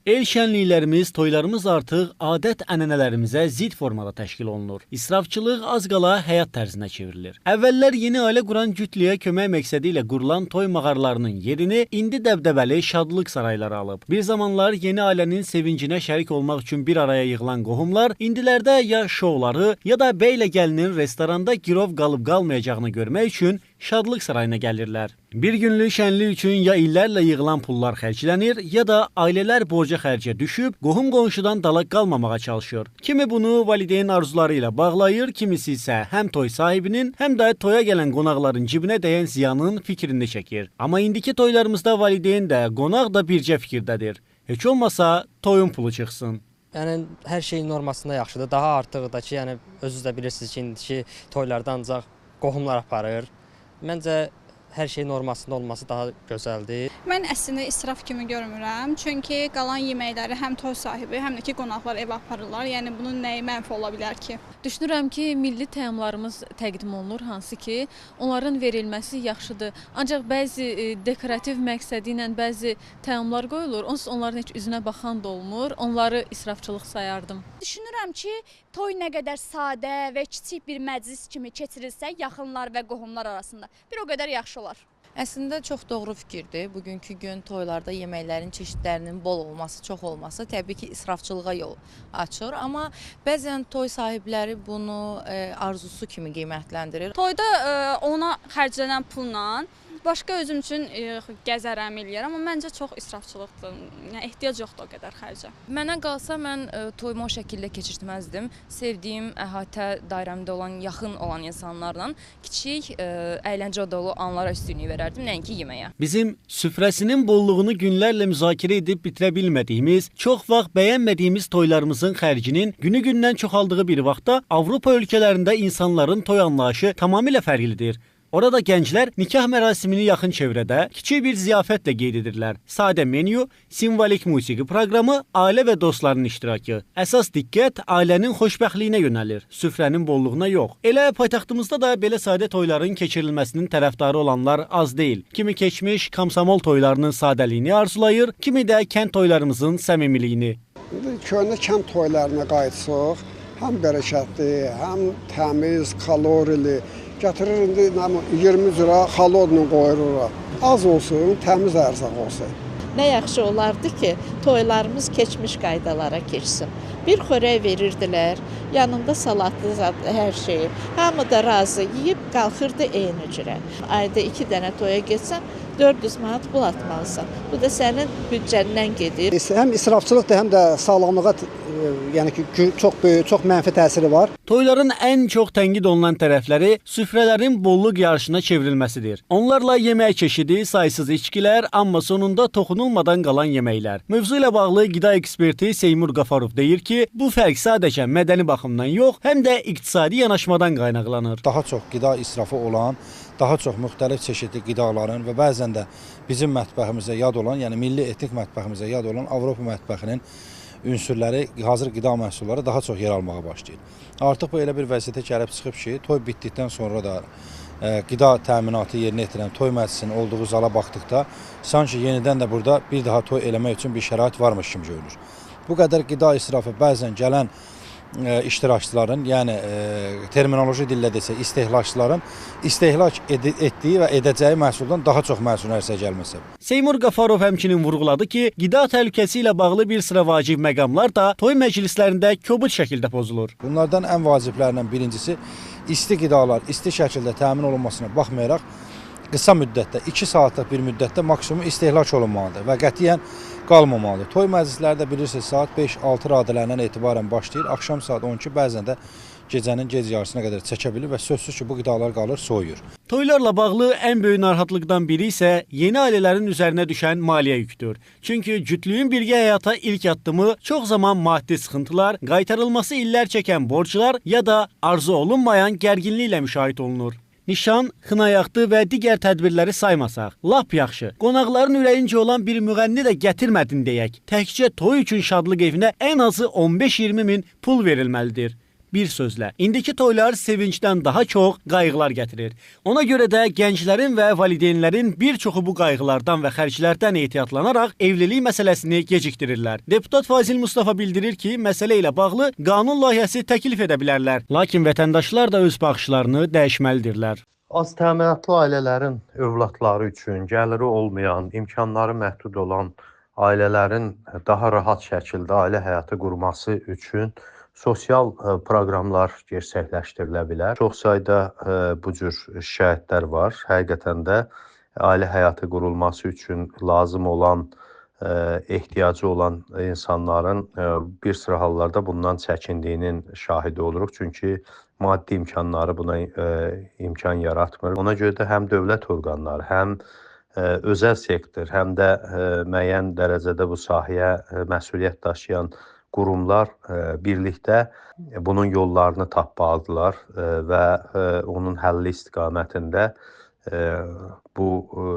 El şənliklərimiz, toylarımız artıq adət-ənənələrimizə zidd formada təşkil olunur. İsrafçılıq az qala həyat tərzinə çevrilir. Əvvəllər yeni ailə quran cütlüyə kömək məqsədi ilə qurulan toy mağarlarının yerini indi dəbdəbəli şadlıq sarayları alıb. Bir zamanlar yeni ailənin sevincinə şərik olmaq üçün bir araya yığılan qohumlar indilərdə ya şovları, ya da bəylə gəlinin restoranda girov qalıb qalmayacağını görmək üçün şadlıq sarayına gəlirlər. Bir günlük şənlik üçün ya illərlə yığılan pullar xərclənir, ya da ailələr borca xərcə düşüb, qohum-qonşudan dala qalmamağa çalışır. Kimi bunu valideyn arzuları ilə bağlayır, kimisi isə həm toy sahibinin, həm də toya gələn qonaqların cibinə dəyən ziyanın fikrini çəkir. Amma indiki toylarımızda valideyn də, qonaq da bircə fikirdədir. Heç olmasa toyun pulu çıxsın. Yəni hər şey normasında yaxşıdır. Daha artığı da ki, yəni özünüz də bilirsiniz ki, indiki toylarda ancaq qohumlar aparır. Məncə hər şey normasında olması daha gözəldir. Mən əslində israf kimi görmürəm. Çünki qalan yeməkləri həm toy sahibi, həm də ki qonaqlar evə aparırlar. Yəni bunun nəyi mənfi ola bilər ki? Düşünürəm ki, milli təamlarımız təqdim olunur, hansı ki, onların verilməsi yaxşıdır. Ancaq bəzi dekorativ məqsədi ilə bəzi təamlar qoyulur. Onsuz onların heç üzünə baxan da olmur. Onları israfçılıq sayardım. Düşünürəm ki, toy nə qədər sadə və kiçik bir məclis kimi keçirilsə, yaxınlar və qohumlar arasında bir o qədər yaxşı olar. Əslində çox doğru fikirdir. Bugünkü gün toylarda yeməklərin çeşidlərinin bol olması, çox olması təbii ki, israfçılığa yol açır. Amma bəzən toy sahibləri bunu arzusu kimi qiymətləndirir. Toyda ona xərclənən pulla başqa özüm üçün gəzərəm, eləyərəm, amma məncə çox israfçılıqdır. Yəni ehtiyac yoxdur o qədər xərcə. Mənə qalsa mən toyumu o şəkildə keçirtməzdim. Sevdiyim, əhatə dairəmdə olan, yaxın olan insanlarla kiçik, əyləncə dolu anlara üstünlük verərdim, nəinki yeməyə. Bizim süfrəsinin bolluğunu günlərlə müzakirə edib bitirə bilmədiyimiz, çox vaxt bəyənmədiyimiz toylarımızın xərcinin günü-gündən çoxaldığı bir vaxtda Avropa ölkələrində insanların toy anlayışı tamamilə fərqlidir. Orada gənclər nikah mərasimini yaxın çevrədə kiçik bir ziyafətlə qeyd edirlər. Sadə menyu, simvolik musiqi proqramı, ailə və dostların iştirakı. Əsas diqqət ailənin xoşbəxtliyinə yönəlir, süfrənin bolluğuna yox. Elə paytaxtımızda da belə sadə toyların keçirilməsinin tərəfdarı olanlar az deyil. Kimi keçmiş komsomol toylarının sadəliyini arzulayır, kimi də kənd toylarımızın səmimiliyini. Köhnə kənd toylarına qayıtsaq, həm bərəkətli, həm təmiz, kalorili. Gətirir indi 20 cürə xalodla qoyur ora. Az olsun, təmiz ərzaq olsun. Nə yaxşı olardı ki, toylarımız keçmiş qaydalara keçsin. Bir xörək verirdilər, yanında salatlı hər şeyi. Hamı da razı yeyib qalxırdı eyni cürə. Ayda 2 dənə toya getsən, 400 manat pul atmalısan. Bu da sənin büdcəndən gedir. Həm israfçılıqdır, həm də sağlamlığa, yəni ki, çox böyük, çox mənfi təsiri var. Toyların ən çox tənqid olunan tərəfləri süfrələrin bolluq yarışına çevrilməsidir. Onlarla yemək çeşidi, saysız içkilər, amma sonunda toxunulmadan qalan yeməklər. Mövzu ilə bağlı qida eksperti Seymur Qafarov deyir ki, bu fərq sadəcə mədəni baxımdan yox, həm də iqtisadi yanaşmadan qaynaqlanır. Daha çox qida israfı olan, daha çox müxtəlif çeşidli qidaların və bəzən də bizim mətbəximizə yad olan, yəni milli etnik mətbəximizə yad olan Avropa mətbəxinin ünsürləri, hazır qida məhsulları daha çox yer almağa başlayır. Artıq bu elə bir vəziyyətə gəlib çıxıb ki, toy bitdikdən sonra da qida təminatı yerinə yetirən toy məclisinin olduğu zala baxdıqda sanki yenidən də burada bir daha toy eləmək üçün bir şərait varmış kimi görünür. Bu qədər qida israfı bəzən gələn iştirakçıların, yəni terminoloji dillə desək, istehlakçıların istehlak etdiyi və edəcəyi məhsuldan daha çox məhsulun ərsəyə gəlməsi. Seymur Qafarov həmçinin vurğuladı ki, qida təhlükəsi ilə bağlı bir sıra vacib məqamlar da toy məclislərində kobud şəkildə pozulur. Bunlardan ən vaciblərindən birincisi isti qidalar isti şəkildə təmin olunmasına baxmayaraq qısa müddətdə, 2 saatlıq bir müddətdə maksimum istehlak olunmalıdır və qətiyyən qalmamalıdır. Toy məclisləri də bilirsiniz, saat 5-6 radələrindən etibarən başlayır. Axşam saat 12, bəzən də gecənin gec yarısına qədər çəkə bilir və sözsüz ki, bu qidalar qalır, soyuyur. Toylarla bağlı ən böyük narahatlıqdan biri isə yeni ailələrin üzərinə düşən maliyyə yükdür. Çünki cütlüyün birgə həyata ilk addımı çox zaman maddi sıxıntılar, qaytarılması illər çəkən borclar ya da arzu olunmayan gərginliklə müşahidə olunur. Nişan, xınayaqdı və digər tədbirləri saymasaq, lap yaxşı, qonaqların ürəyincə olan bir müğənni də gətirmədin deyək. Təkcə toy üçün şadlıq evinə ən azı 15-20 min pul verilməlidir. Bir sözlə, indiki toylar sevincdən daha çox qayğılar gətirir. Ona görə də gənclərin və valideynlərin bir çoxu bu qayğılardan və xərclərdən ehtiyatlanaraq evlilik məsələsini gecikdirirlər. Deputat Fazil Mustafa bildirir ki, məsələ ilə bağlı qanun layihəsi təklif edə bilərlər. Lakin vətəndaşlar da öz baxışlarını dəyişməlidirlər. Az təminatlı ailələrin övladları üçün gəliri olmayan, imkanları məhdud olan ailələrin daha rahat şəkildə ailə həyatı qurması üçün sosial proqramlar gerçəkləşdirilə bilər. Çox sayda bu cür şikayətlər var. Həqiqətən də ailə həyatı qurulması üçün lazım olan, ehtiyacı olan insanların bir sıra hallarda bundan çəkindiyinin şahidi oluruq. Çünki maddi imkanları buna imkan yaratmır. Ona görə də həm dövlət orqanları, həm özəl sektor, həm də müəyyən dərəcədə bu sahəyə məsuliyyət daşıyan qurumlar birlikdə bunun yollarını tapmalıdırlar və onun həlli istiqamətində bu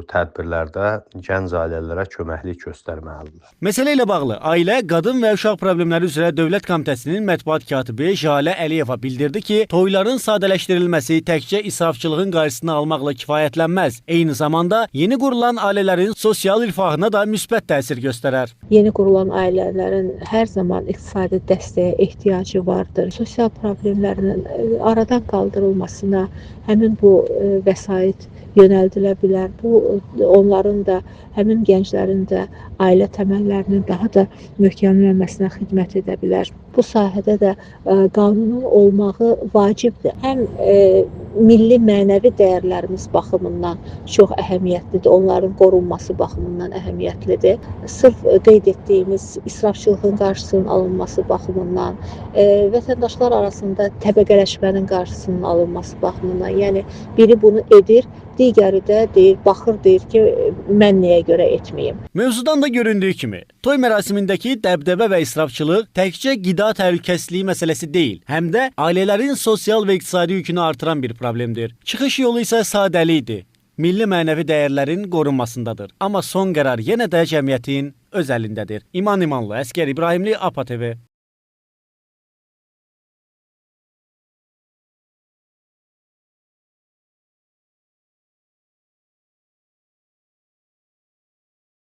tədbirlərdə gənc ailələrə köməklik göstərməlidirlər. Məsələ ilə bağlı Ailə, Qadın və Uşaq Problemləri üzrə Dövlət Komitəsinin mətbuat katibi Jalə Əliyeva bildirdi ki, toyların sadələşdirilməsi təkcə israfçılığın qarşısını almaqla kifayətlənməz. Eyni zamanda yeni qurulan ailələrin sosial rifahına da müsbət təsir göstərər. Yeni qurulan ailələrin hər zaman iqtisadi dəstəyə ehtiyacı vardır. Sosial problemlərinin aradan qaldırılmasına həmin bu vəsait yönəldilə bilər. Bu, onların da, həmin gənclərin də ailə təməllərinin daha da möhkəmlənməsinə xidmət edə bilər. Bu sahədə də qanunun olmağı vacibdir. Həm milli mənəvi dəyərlərimiz baxımından çox əhəmiyyətlidir, onların qorunması baxımından əhəmiyyətlidir. Sırf qeyd etdiyimiz israfçılığın qarşısının alınması baxımından, vətəndaşlar arasında təbəqələşmənin qarşısının alınması baxımından, yəni biri bunu edir, digəri də deyir, baxır, deyir ki, mən nəyə görə etməyim. Mövzudan da göründüyü kimi, toy mərasimindəki dəbdəbə və israfçılıq təkcə qida təhlükəsizliyi məsələsi deyil, həm də ailələrin sosial və iqtisadi yükünü artıran bir problemdir. Çıxış yolu isə sadəlikdir. Milli mənəvi dəyərlərin qorunmasındadır. Amma son qərar yenə də cəmiyyətin öz əlindədir. İman İmanlı, Əsgər İbrahimli, APA TV.